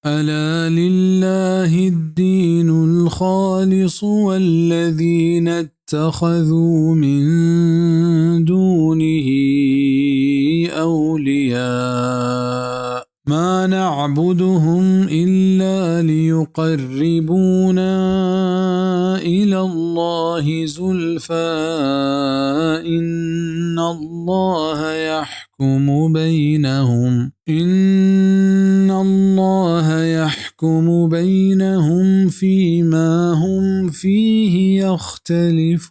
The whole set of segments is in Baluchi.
ألا لله الدين الخالص والذين اتخذوا من دونه أولياء ما نعبدهم إلا ليقربونا إلى الله زلفى إن الله يحكم بينهم إن الله يحكم بينهم فيما هم فيه يختلفون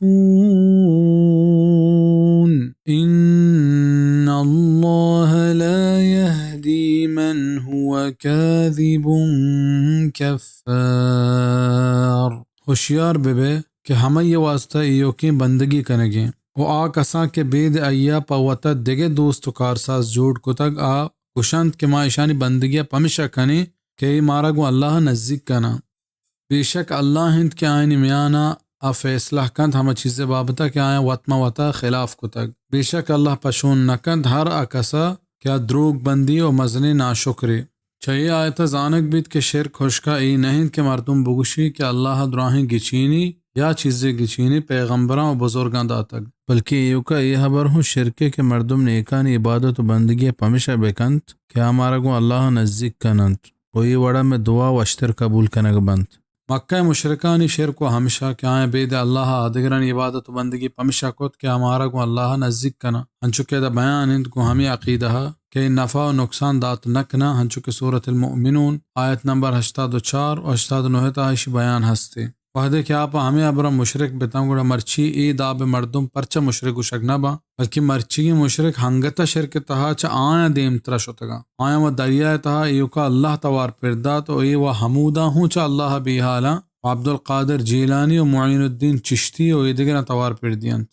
إن الله لا يهدي من هو كاذب كفار۔ ہوشیار بہ بئے کہ ہمائی ءِ واسطہ ایوکیں بندگی کنگیں و آ کساں کہ بید آئی ءَ پہ وتا دگہ دوست و کارساز جوڑ کتگ، آ گشنت کہ ما اشانی بندگی ءَ پمشا کنیں کہ اے مارا گوں اللہ ءَ نزیک کناں۔ بے شک اللہ انت کہ آیانی میان ءَ آ فیصلہ کنت ہما چیز ءِ بابت ءَ کہ آیاں وت ماں وتا خلاف کتگ۔ بے شک اللہ پشون نہ کنت ہر آ کس ءَ کہ آ دروگ بندے و مزنیں ناشکرے۔ چہ اے آیت ءَ زانگ بیت کہ شرک ہشکا اے نہ انت کہ مردم بگوشی کہ اللہ ءَ دراہیں گچینی یا چیزے گچینی پیغمبراں و بزرگاں داتگ، بلکیں ایوکا اے ہبر ہوں شرکے کہ مردم نیکانی عبادت و بندگی ءَ پمشا بکنت کہ آ مارا گوں اللہ ءَ نزیک کننت و اے وڑا مئے دعا وشتر قبول کنگ بنت۔ مکہ ءِ مشرکانی شرک و ہمشا کہ آیاں بید اللہ ءَ آدگرانی عبادت و بندگی پمشا کت کہ آ مارا گوں اللہ ءَ نزیک کناں، انچو کہ ادا بیان انت گوں ہمے عقیدہ ءَ کہ اے نفع و نقصان دات نہ کناں، انچو کہ سورۃ المؤمنون آیت نمبر ہشتاد و چار و ہشتاد و نہ ءَ تہا اشی بیان ہستے۔ وہدے کہ آ پہ ہمے ہبرا مشرک بتاں، گڑا مرچی اے داب ءِ مردم پرچا مشرک گوشگ نہ باں، بلکیں مرچیگیں مشرک ہنگت ءَ شرک ءِ تہا چہ آیاں دیمترا شتگاں۔ آیاں وت دریا ءِ تہا ایوکا اللہ توار پر دات و اے و ہمودا ہوں چہ اللہ ءَ بے حالاں و عبدالقادر جیلانی و معین الدین چشتی و ایدگراں توار پر دینت۔